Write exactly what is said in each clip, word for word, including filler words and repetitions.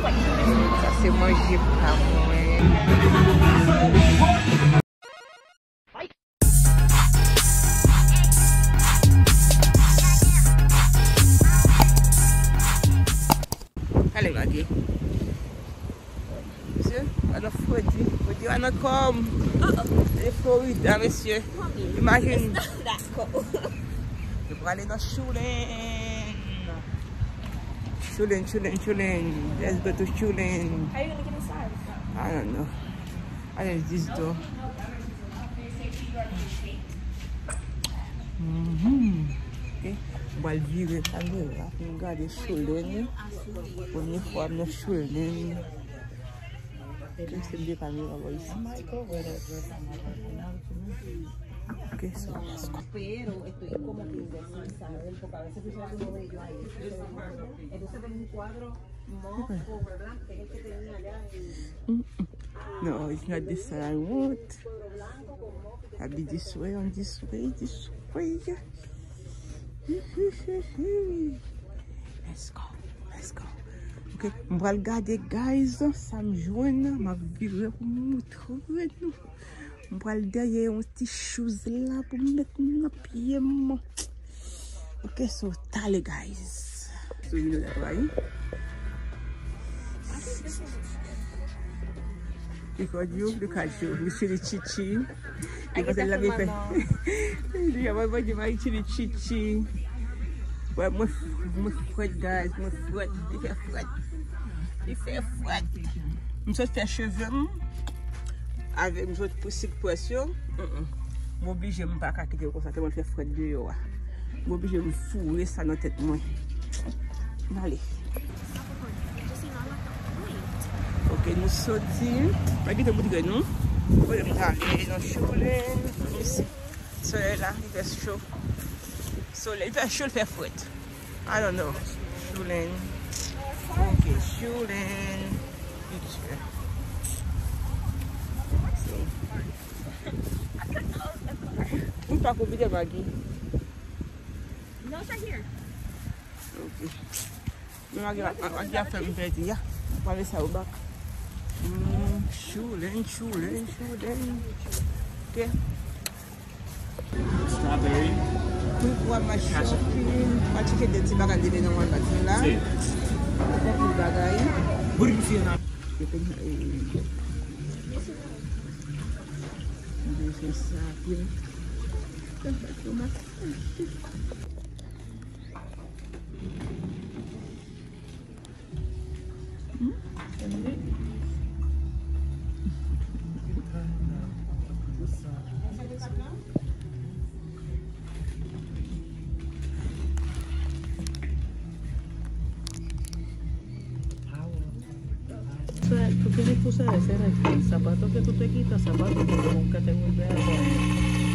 Sa se manje pa mwen. Ale, Maggie. Mesye, gade Fredi. Fredi an nan kòm. E Florida, mesye. Imagine. Yo prale nan Chulin. Chulin, Chulin, Chulin. Let's go to Chulin. How you gonna get inside? I don't know. I just, just do. Mhm. Ok. M pral vire kamera pou m gade Chulin. Premye fwa m nan Chulin. Tout se de kamera bò isi. Ok, so, let's go. Mm-mm. No, it's not this that I want. I'll be this way, on this way, this way. Let's go, let's go. Ok, m pral gade, guys, sa m jwenn, m ap vire pou m moutre nou. M pral dèyè yon ti shoes la pou m met nan pye m. Ok, so, tale, guys. So, you know that, right? Because you look at you, you see the chichi. You got the love it. You have a body, my chili chichi. But my, my friend, guys, my friend, you have friend. Li fè frèt. M sot fè cheve m. Avèk m sot plis près yo. Mm, mm. M oblije, m pa ka kite yo konsa, tèlman l fè frèt deyò a. M oblije m foure sa nan tèt mwen. M ale. Ok, nou soti. Mwen kite m moutre nou. Kote m prale nan Chulin. Solèy la, li fè cho. Solèy, li fè cho, li fè frèt. I don't know. Chulin. Ok, Chulin. Picture. So. Ou pa konpite, Maggie? No, it's right here. Ok. Men Maggie, Maggie ap fè m pèdi, ya. Mwen sa yo bak. Mm, Chulin, Chulin, Chulin. Ok. Strawberry. Quick one, my shopping. Mwen chèche de ti bagay de nan Walmart la. Anpil bagay. What do you feel now? Mwen fè sa, pi. Sa, tú tienes que usar ese respeto. Zapato que tú te quitas, zapato que tú nunca te vuelves a poner.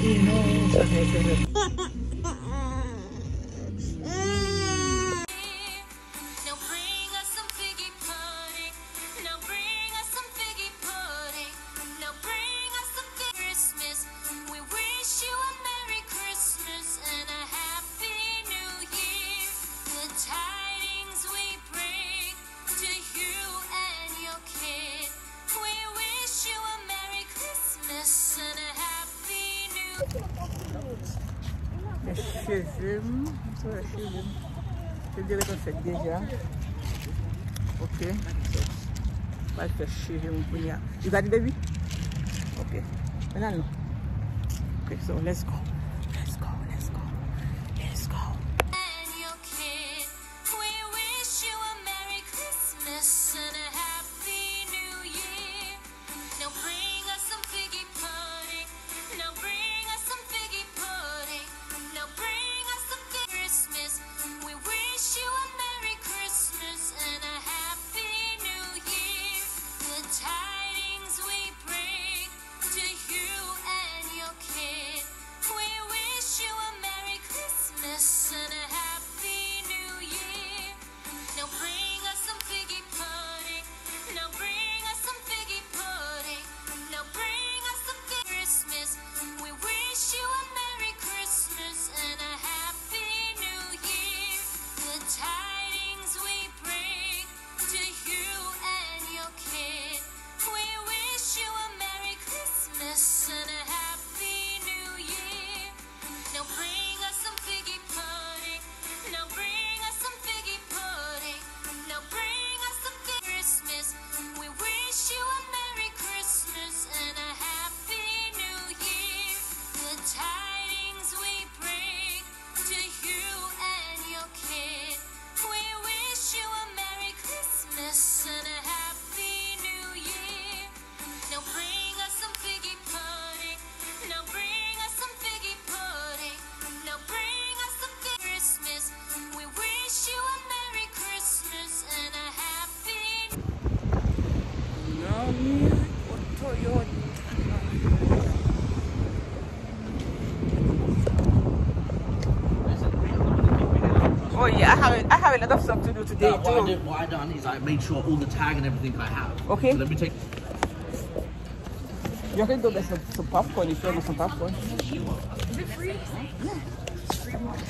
Y no usas ese respeto. Now bring us some figgy pudding. Now bring us some figgy pudding. Now bring us some figgy Christmas. We wish you a Merry Christmas and a Happy New Year. The tidings we bring to you and your kin. We wish you a Merry Christmas and a Happy New Year. Fè cheve m, fè cheve m. Se de retan fèt deja. Ok. So, pral fè cheve m kounye a. You got it, baby? Ok. Ann al non. Ok, so let's go. Let's go, let's go. Let's go. And your kid. We wish you a Merry Christmas and a Happy New Year. Now bring us some figgy pudding. Now bring us some figgy pudding. Now bring us some figgy Christmas. We wish you a Merry Christmas and a Happy New Year. The tidings we bring to you and your kid. We Oh yeah, I have a, I have a lot of stuff to do today too. What I did, what I done is I made sure all the tag and everything I have. Okay. So let me take. You can go get some, some popcorn if you want some popcorn. Is it free? Yeah. Free popcorn.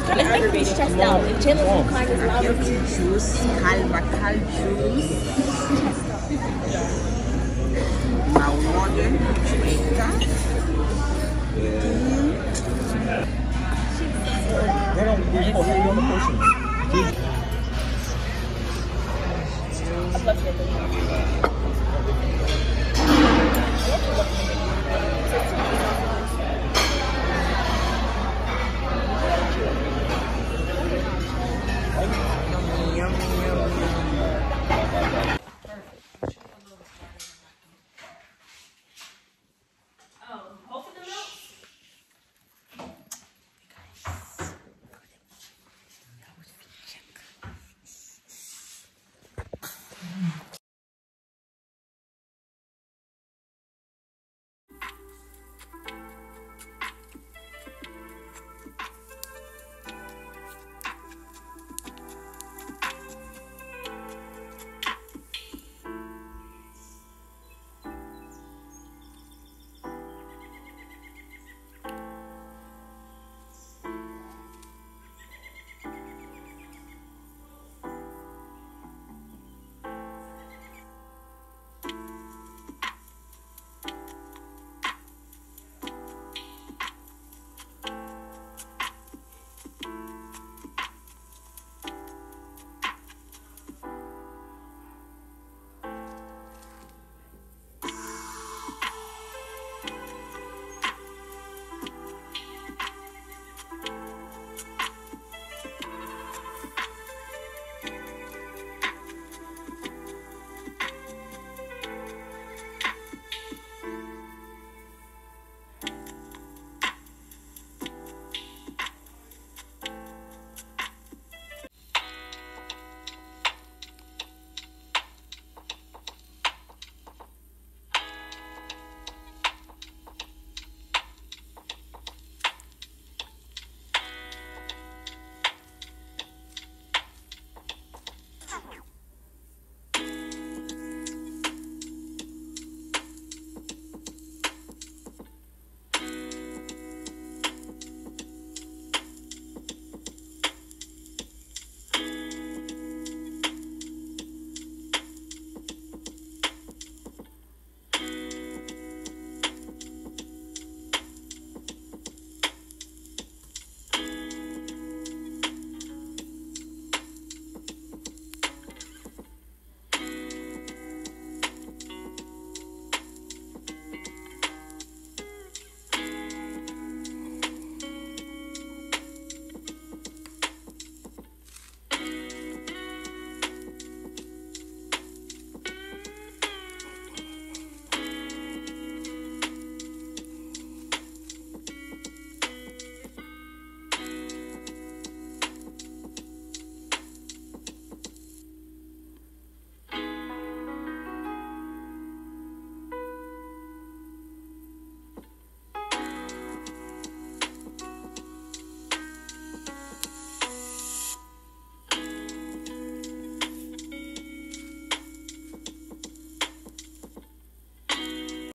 Trying to keep these stressed out. And Jayla's in car is loud as hell. Juice, Carl Mackerel juice. My water, Jamaica. They don't give you a whole other person.